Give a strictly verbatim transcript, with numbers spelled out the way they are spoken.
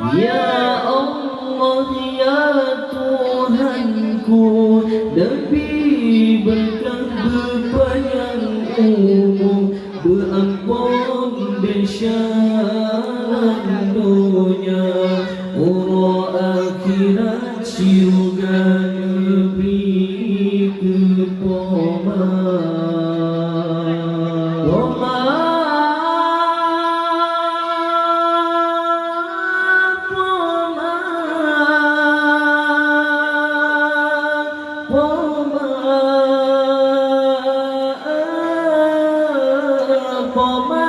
Ya Allah, ya Tuhanku, Nabi berkah beupanyang umu, beuamphon desya lam donya, uroe akhirat syeuruga neubri keu Poma. Poma, Poma, Poma, Poma.